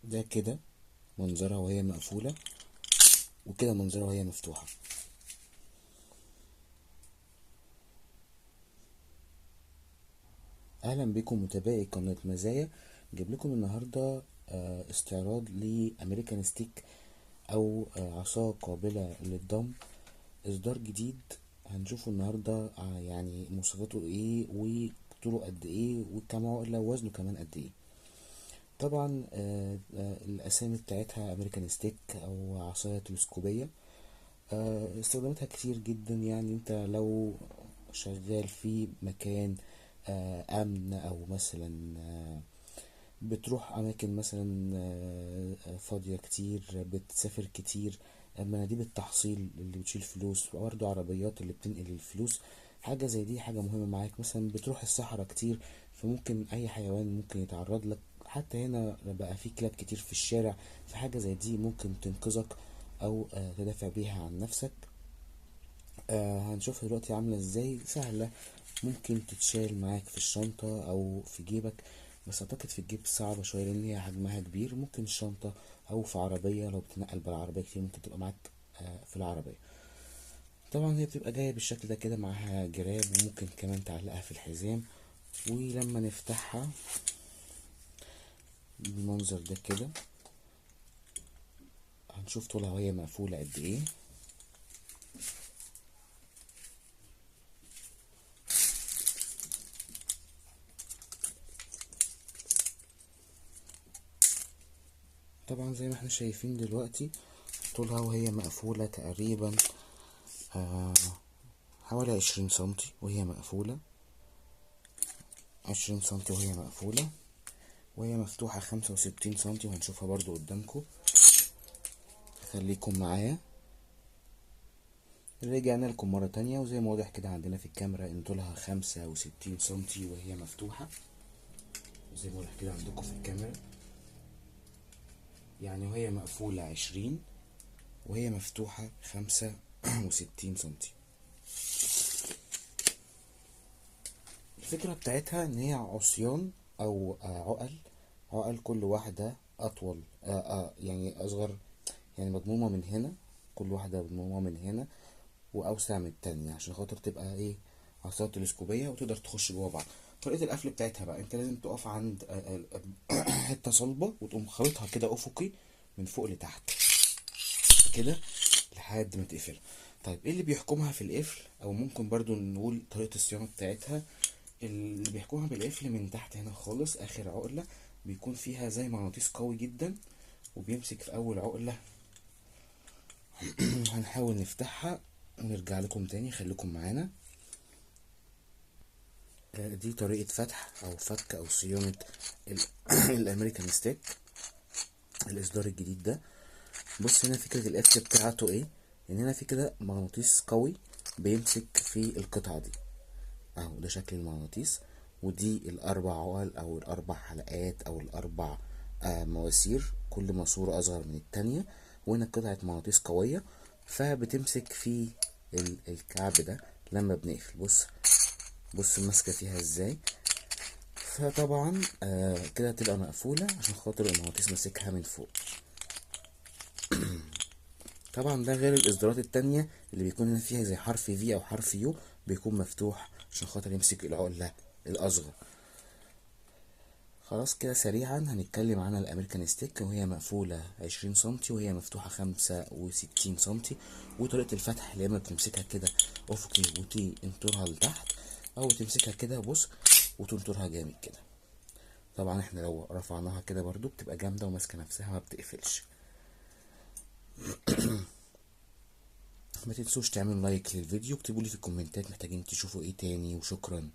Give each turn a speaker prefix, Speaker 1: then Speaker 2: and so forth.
Speaker 1: ده كده منظرها وهي مقفولة، وكده منظرها وهي مفتوحة. اهلا بكم متابعي قناة مزايا. جايب لكم النهاردة استعراض ل American stick او عصا قابلة للضم، اصدار جديد هنشوفه النهاردة، يعني مواصفاته ايه وطوله قد ايه وكم عقلة ووزنه كمان قد ايه. طبعا الاسامي بتاعتها American stick او عصاية تلسكوبية، استخداماتها كتير جدا. يعني انت لو شغال في مكان امن، او مثلا بتروح اماكن مثلا فاضية كتير، بتسافر كتير، مناديب التحصيل اللي بتشيل فلوس، وبرضه عربيات اللي بتنقل الفلوس، حاجة زي دي حاجة مهمة معاك. مثلا بتروح الصحراء كتير، فممكن اي حيوان ممكن يتعرض لك، حتى هنا بقى في كلاب كتير في الشارع، فحاجة زي دي ممكن تنقذك او تدافع بيها عن نفسك. هنشوفها دلوقتي عاملة ازاي. سهلة، ممكن تتشال معاك في الشنطة او في جيبك، بس اعتقد في الجيب صعبة شوية لان هي حجمها كبير. ممكن الشنطة او في عربية، لو بتنقل بالعربية كتير ممكن تبقى معاك في العربية. طبعا هي بتبقى جاية بالشكل ده كده، معاها جراب، وممكن كمان تعلقها في الحزام. ولما نفتحها بالمنظر ده كده هنشوف طولها وهي مقفولة قد ايه. طبعا زي ما احنا شايفين دلوقتي طولها وهي مقفولة تقريبا حوالي 20 سنتي وهي مقفولة، 20 سنتي وهي مقفولة، وهي مفتوحة 65 سنتي، وهنشوفها برضو قدامكم. خليكم معايا. رجعنا لكم مرة تانية، وزي ما واضح كده عندنا في الكاميرا ان طولها 65 سنتي وهي مفتوحة، زي ما واضح كده عندكم في الكاميرا. يعني وهي مقفولة 20 وهي مفتوحة 65 سنتي. الفكرة بتاعتها ان هي عصيان او عقل، عقل كل واحدة اطول، يعني اصغر، يعني مضمومة من هنا، كل واحدة مضمومة من هنا واوسع من التانية، عشان خاطر تبقى ايه، عصاية تلسكوبية وتقدر تخش جوه بعض. طريقة القفل بتاعتها بقى، انت لازم تقف عند حتة صلبة وتقوم خابطها كده افقي من فوق لتحت كده لحد ما تقفلها. طيب ايه اللي بيحكمها في القفل، او ممكن برضو نقول طريقة الصيانة بتاعتها؟ اللي بيحكمها بالقفل من تحت هنا خالص اخر عقلة بيكون فيها زي مغناطيس قوي جدا، وبيمسك في اول عقلة. هنحاول نفتحها ونرجع لكم تاني، خليكم معانا. دي طريقة فتح او فك او صيانة ال American stick الاصدار الجديد ده. بص هنا فكرة القفل بتاعته ايه، ان هنا في كده مغناطيس قوي بيمسك في القطعة دي اهو، ده شكل المغناطيس، ودي الاربع عقل او الاربع حلقات او الاربع مواسير، كل ماسورة اصغر من التانية، وهنا قطعة مغناطيس قوية فبتمسك في الكعب ده لما بنقفل. بص ماسكة فيها ازاي. فطبعا كده تبقى مقفولة عشان خاطر المغناطيس ماسكها من فوق. طبعا ده غير الاصدارات التانية اللي بيكون هنا فيها زي حرف في او حرف يو، بيكون مفتوح عشان خاطر يمسك العقلة الاصغر. خلاص كده سريعا هنتكلم عن ال American stick، وهي مقفولة 20 سنتي وهي مفتوحة 65 سنتي. وطريقة الفتح اللي اما بتمسكها كده افقي وتنطرها لتحت، او تمسكها كده بص وتنطرها جامد كده. طبعا احنا لو رفعناها كده برضو بتبقى جامدة وماسكة نفسها ما بتقفلش. ما تنسوش تعملوا like للفيديو، اكتبوا لي في الكومنتات محتاجين تشوفوا ايه تاني، وشكرا.